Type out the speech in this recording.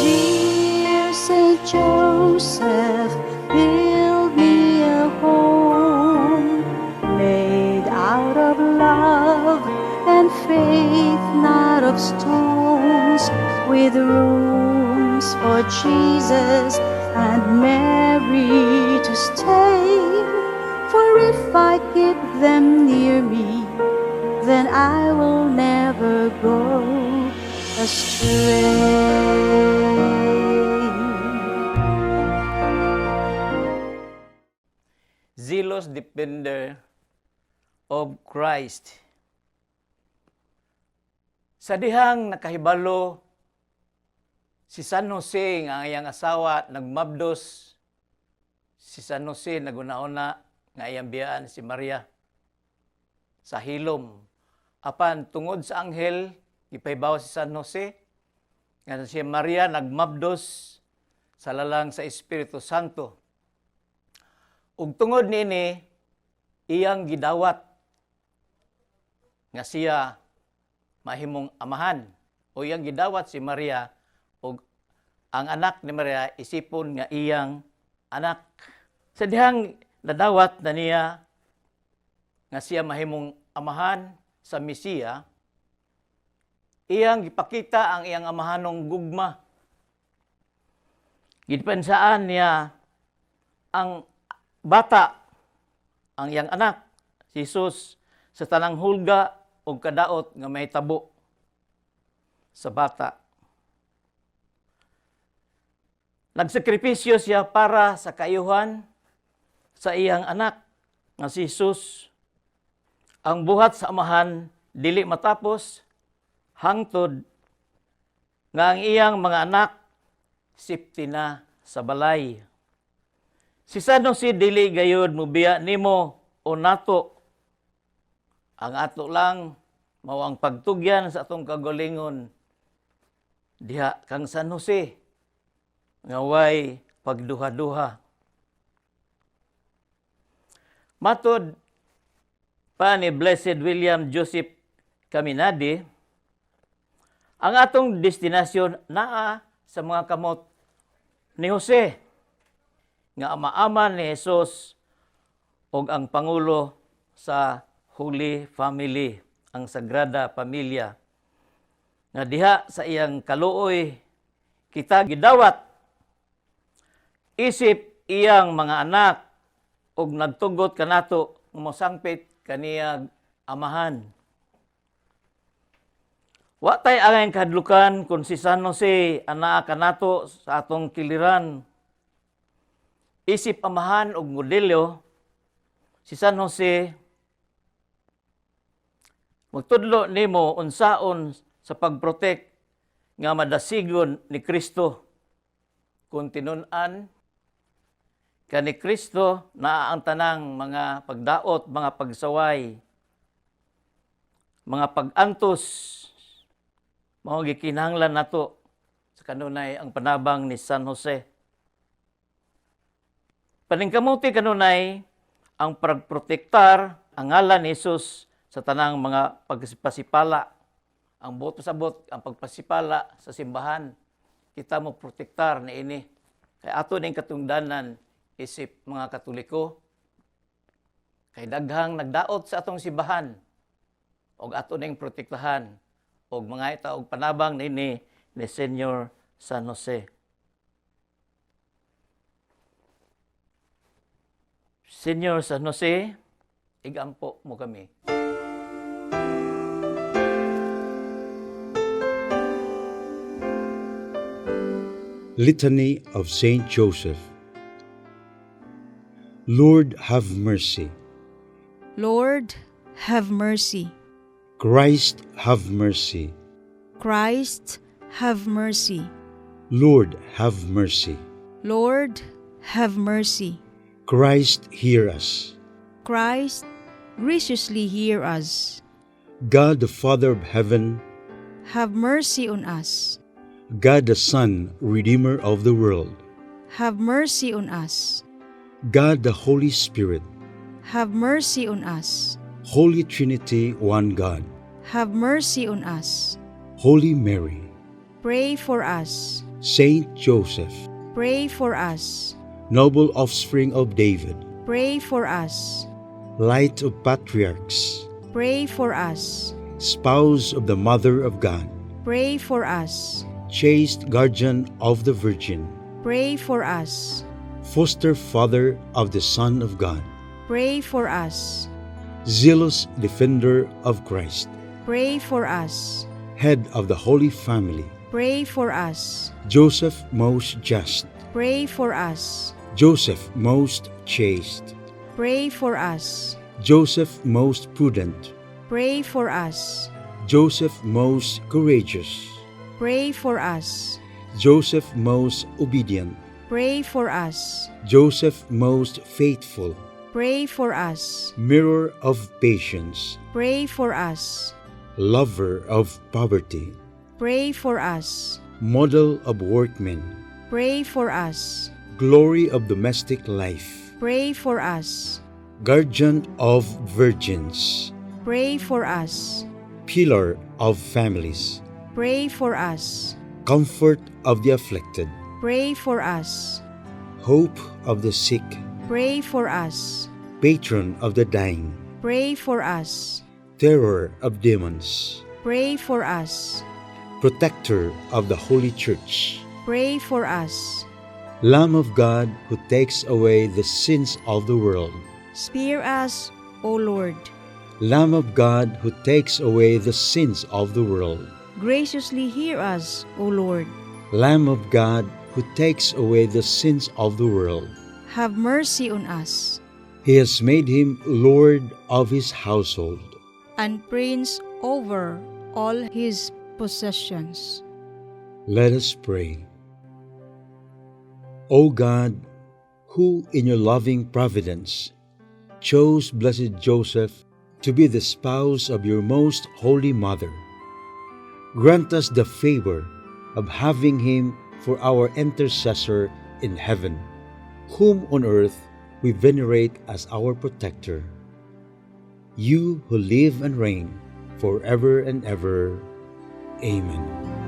Dear Saint Joseph, build me a home made out of love and faith, not of stones, with rooms for Jesus and Mary to stay. For if I keep them near me, then I will never go astray. Zealous defender of Christ. Sa dihang nakahibalo si San Jose nga ang iyang asawa nagmabdos, si San Jose naguna-una nga iyang biyaan si Maria sa hilom. Apan tungod sa anghel, gipahibaw si San Jose nga si Maria nagmabdos sa lalang sa Espiritu Santo. Ug tungod niini iyang gidawat nga siya mahimong amahan, o iyang gidawat si Maria ug ang anak ni Maria isipon nga iyang anak. Sa dihang nadawat na niya nga siya mahimong amahan sa Mesiya, iyang gipakita ang iyang amahanong gugma. Gidepensahan niya ang bata, ang iyang anak, si Jesus, sa tanang hulga o kadaot nga mahitabo sa bata. Nagsakripisyo siya para sa kaayuhan sa iyang anak nga si Jesus. Ang buhat sa amahan dili matapos hangtod nga ang iyang mga anak safety na sa balay. Si San Jose dili gayud mobiya nimo o nato. Ang ato lang mao ang pagtugyan sa atong kagalingon diha kang San Jose nga way pagduha-duha. Matod pa ni Blessed William Joseph Caminade, ang atong destinasyon naa sa mga kamot ni Jose nga ama-ama ni Jesus ug ang pangulo sa Holy Family, ang Sagrada Familia. Nga diha sa iyang kaluoy kita gidawat isip iyang mga anak ug nagtugot kanato nga mosangpit kaniya amahan. Wa tay angay kahadlukan kung si San Jose anaa kanato sa atong kiliran. Isip amahan og modelo si San Jose magtudlo nimo unsaon sa pagprotect nga madasigon ni Kristo. Kung tinun-an ka ni Kristo, naa ang tanang mga pagdaot, mga pagsaway, mga pag-antos, mao gikinahanglan nato sa kanunay ang panabang ni San Jose. Paningkamuti kanunay ang pagprotektar ang ngalan ni Jesus sa tanang mga pagpasipala. Ang buot pasabot, ang pagpasipala sa simbahan, kita mo protektar ni ini. Kay ato ning katungdanan isip mga Katoliko, kay daghang nagdaot sa atong simbahan og ato ning protektahan og mga ita og panabang nini ni Senyor San Jose. Senyor San Jose, igampo mo kami. Litany of Saint Joseph. Lord, have mercy. Lord, have mercy. Christ, have mercy. Christ, have mercy. Lord, have mercy. Lord, have mercy. Christ, hear us. Christ, graciously hear us. God, the Father of heaven, have mercy on us. God the Son, Redeemer of the world, have mercy on us. God the Holy Spirit, have mercy on us. Holy Trinity, one God, Have mercy on us. Holy Mary, Pray for us. Saint Joseph, Pray for us. Noble offspring of David, Pray for us. Light of patriarchs, Pray for us. Spouse of the Mother of God, Pray for us. Chaste guardian of the Virgin, Pray for us. Foster father of the Son of God, Pray for us. Zealous defender of Christ, Pray for us. Head of the Holy Family, Pray for us. Joseph most just, Pray for us. Joseph most chaste, Pray for us. Joseph most prudent, Pray for us. Joseph most courageous, Pray for us. Joseph most obedient, Pray for us. Joseph most faithful, Pray for us. Mirror of patience, Pray for us. Lover of poverty, Pray for us. Model of workmen, Pray for us. Glory of domestic life, Pray for us. Guardian of virgins, Pray for us. Pillar of families, Pray for us. Comfort of the afflicted, Pray for us. Hope of the sick, Pray for us. Patron of the dying, Pray for us. Terror of demons, Pray for us. Protector of the Holy Church, Pray for us. Lamb of God who takes away the sins of the world, Spare us, O Lord. Lamb of God who takes away the sins of the world, Graciously hear us, O Lord. Lamb of God who takes away the sins of the world. Have mercy on us. He has made him Lord of his household, And prince over all his possessions. Let us pray. O God, who in your loving providence chose blessed Joseph to be the spouse of your most holy mother, grant us the favor of having him for our intercessor in heaven, whom on earth we venerate as our protector. You who live and reign forever and ever. Amen.